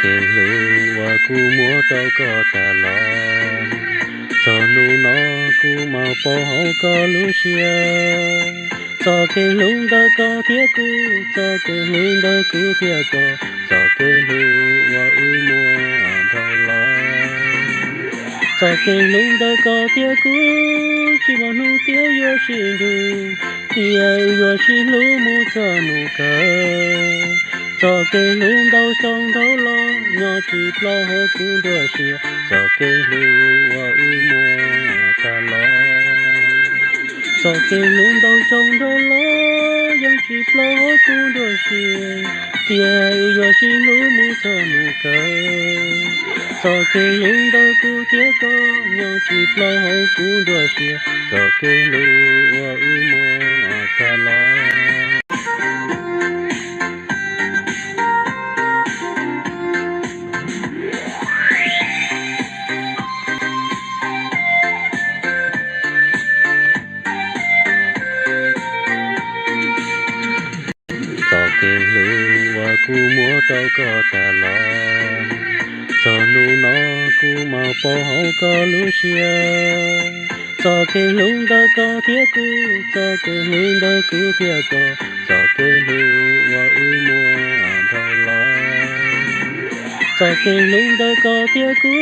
kev hlub uas kuv muab rau koj tas los, txog hnub no kuv mam paub hauv koj lub siab. Txoj kev hlub ntawm koj thiab kuv, txoj kev hlub ntawm kuv thiab koj, txoj kev hlub uas wb muab dhau los. Txoj kev hlub ntawm koj thiab kuv, tsis muaj hnub tiav yuav sib nrug, tiam sis wb yuav sib hlub mus txog hnub kawg. Txoj kev hlub ntau xyoo dhau los, nyob tsis plaub hauv kuv nruab siab, txoj kev hlub uas wb muab tas los. Txoj kev hlub ntau xyoo dhau los, yeej tsis plaub hauv kuv nruab siab, tiam sis wb yuav sib hlub mus txog hnub kawg. Txoj kev hlub ntawm kuv thiab koj, nyob tsis plaub hauv kuv nruab siab, txoj kev hlub uas wb muab tas los. Txoj kev hlub uas kuv muab rau koj tas los, txog hnub no kuv mam paub hauv koj lub siab. Txoj kev hlub ntawm koj thiab kuv, txoj kev hlub ntawm kuv thiab koj, txoj kev hlub uas wb muab dhau los. Txoj kev hlub ntawm koj thiab kuv,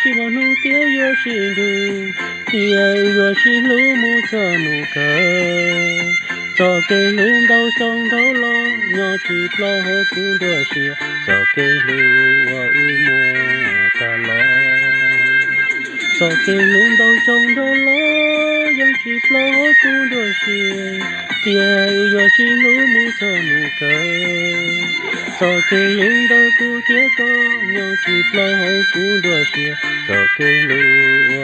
tsis muaj hnub tiav yuav sib nrug, tiam sis wb yuav sib hlub mus txog hnub kawg. Txoj kev hlub ntau xyoo dhau los, nyob tsis plaub hauv kuv nruab siab, txoj kev hlub uas wb muab tas los. Txoj kev hlub ntau xyoo dhau los, yeej tsis plaub hauv kuv nruab siab, tiam sis wb yuav sib hlub mus txog hnub kawg. Txoj kev hlub ntawm kuv thiab koj, nyob tsis plaub hauv kuv nruab siab, txoj kev hlub